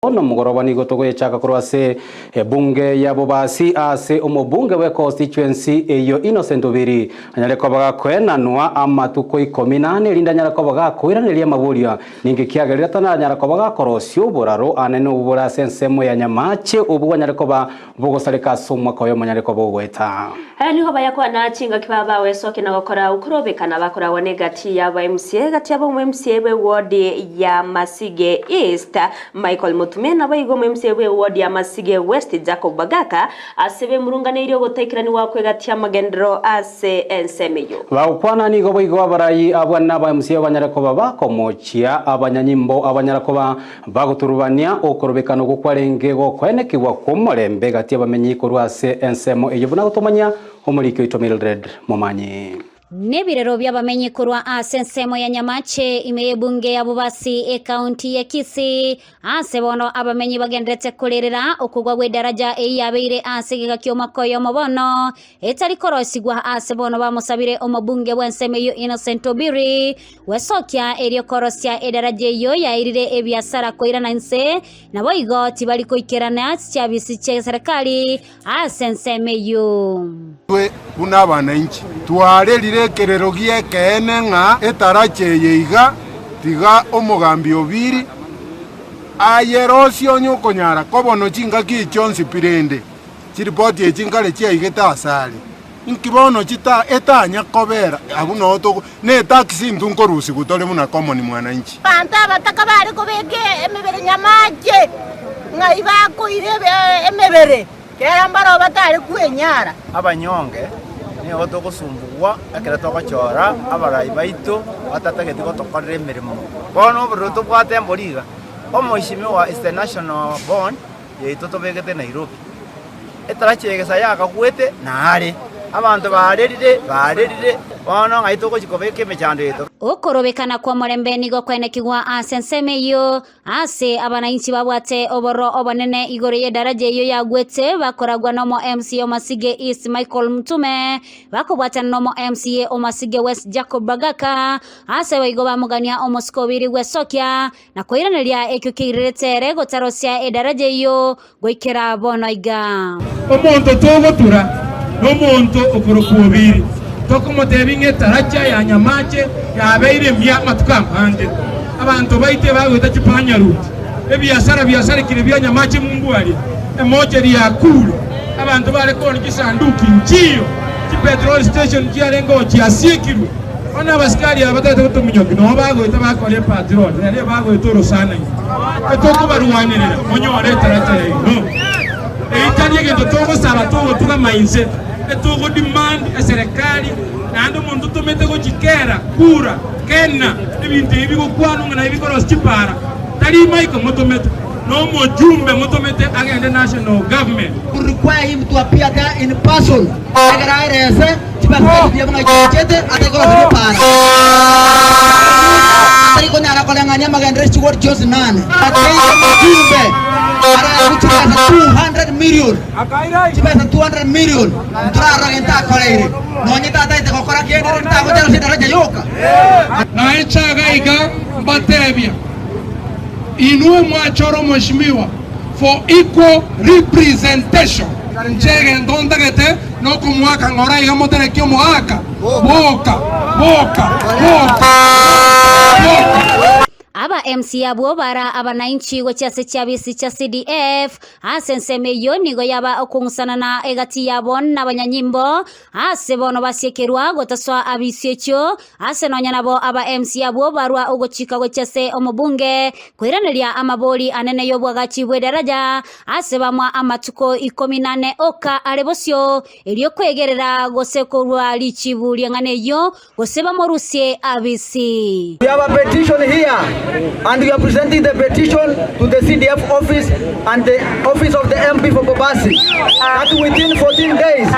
Bono omogoroba nigo togoyechaka korwa ase ebunge ya Bobasi ase omobunge bwe constituency eyio Innocent Obiri anyare koba gakoenanwa amatuko ikomi na ane erinde anyare koba gakoiraneria amaborio ninki kiagerire atananyara koba gakorosia oboraro anene obwo bore ase ensemo ya Nyamache obwo bwanyare koba bogosareka ase omwaka oyomo anyare koba ogoeta. Aya nigo bayakwana chingaki baba bagoesokia na gokora okorobekana bakoragwa negati y'aba MCA gati y'aba omo-MCA bw'eward ya Masige East Michael Mutume naboigo omo-MCA bw'eward ya Masige West Jacob Bagaka ase bemurunganeirie ogotaikeranigwa kw'egati y'amagenderero ase ensemo eyio. Bagokwana nigo boigo abarai abwo naba MCA banyare koba bakomochia abanyanyimbo abanyara koba Bagoturubania okorobekana okwo kwarenge gokoenekigwa kw'omorembe gati y'abamenyi korwa ase ensemo eyio buna gotomanyia omoriki oito Mildred Momanyi. Nebirero bi'abamenyi korwa ase ensemo ya Nyamache ime y'ebunge ya Bobasi ekaunti ya Kisii ase bono abamenyi bagenderete korerera okogwa gw'edaraja eyio yabeire ase egeka ki'omwaka oyomo bono etari korosigwa ase bono bamosabire omobunge bw'ensemo eyio Innocent Obiri Gwesokia erio korosia edaraja eyio yairire ebiasara koirana inse, naboigo tibari koikerana chiabisi chia serikali ase ensemo eyio. Intwe buna abanainchi twarerire ekerero gi'ekeene ng'a etaracha eye iga, tiga omogambi Obiri ayerosie onye okonyara kobono chingaki echi chionsi pi rende chiripoti echi nkare chiaigete asare. Inki bono chita etanya kobera abwo noo togo ne tax intwe nkorusigwa tore buna common mwananchi. Abanto abataka bare kobeka emebere nyamache, ng'ai bakoira emebere, kera mbarabwo batare kwenyara. Abanyonge nigo togosumbugwa ekero togochora abarai baito batatageti gotokorera emeremo. Bono obororo tobwate mbori iga, omoishimiwa is the national bond yaito tobegete Nairobi. Etarachi egesa yakagwete nare, abanto barerire, barerire, bono ng'ai togochia kobeka emechando yaito? Okorobekana kw'omorembe nigo kwaenekigwa ase ensemo eyio, ase abanainchi babwate obororo obonene igoro y'edaraja eyio yagwete bakoragwa nomo MCA o Masige East Michael Mtume, bakobwatana nomo MCA o Masige West Jacob Bagaka, ase boigo bamogania omosike obiri gwesokia na koiraneria ekio keirerete ere gotarosia edaraja eyio goikera bono iga. Omonto togotura nomonto okorokwa Obiri, tokomotebia ng'a etaracha ya Nyamache yabeire emiya amatuko amange. Abanto baito ebagoeta chipanyaruti, ebiasara biasarekire bia Nyamache mumbu aria, emocheri yakure, abanto bare koonia chisanduki nchiyo, chipetrol station chiarenge oo chiasiekirwe. Bono abasikari aba batagete gotominyokia noo bagoeta bakora epatrol, naende bagoeta orosana ime. Etokobarwanerera monyore etaracha yaino. Eyio tari egento togosaba togotugama inse, etogo demand eserekari naende omonto otomete gochikera kura kena ebinto ebi bigokwanwa ng'a nabi bikorosia chipara tari Michael motomete na omojumbe motomete agende national government. We require him to appear there in person egere aerese chibesa chiria buna chiachete atari koroseria epaara. Atari konyara koreng'ania amagenderero chigori chionsi nane. Ateire omojumbe araegwe chibesa 200 million, chibesa 200 million ntorarora gento akoreire. Nonye tataete gokora kende rende tagocha ase edaraja yoka. Nainche iga iga mbatebia, inwe mwachora omweshimiwa for equal representation. Inche egento ntagete nokomoaka ng'ora iga motereke omoaka, boka, boka, boka, boka. Aba MC abwo bara abanainchi gochia ase chiabisi chia CDF ase ensemo eyio nigo yaba okong'usanana egati yabo nabanyanyimbo Aase bono basiekerwa gotasoa abisi echio, ase nonya nabo aba MC abwo barua ogochika gochia ase omobunge koiraneria amabori anene y'obwagachi bw'edaraja ase bamwa amatuko ikomi nane oka are bosio, erio kwegerera gose korua richibu ri'eng'ana eyio gose bamorusie abisi. We have a petition here and we are presenting the petition to the CDF office and the office of the MP for Bobasi that within 14 days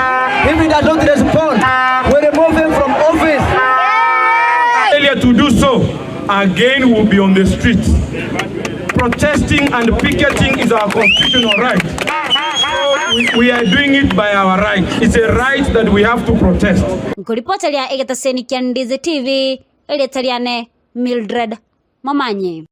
if he does not respond we remove him from office. Failure to do so, again we will be on the streets. Protesting and picketing is our constitutional right. So we, we are doing it by our right. It's a right that we have to protest. Nkoripoteria egetaseni kia Ndizi TV, erieta riane Mildred Momanyi.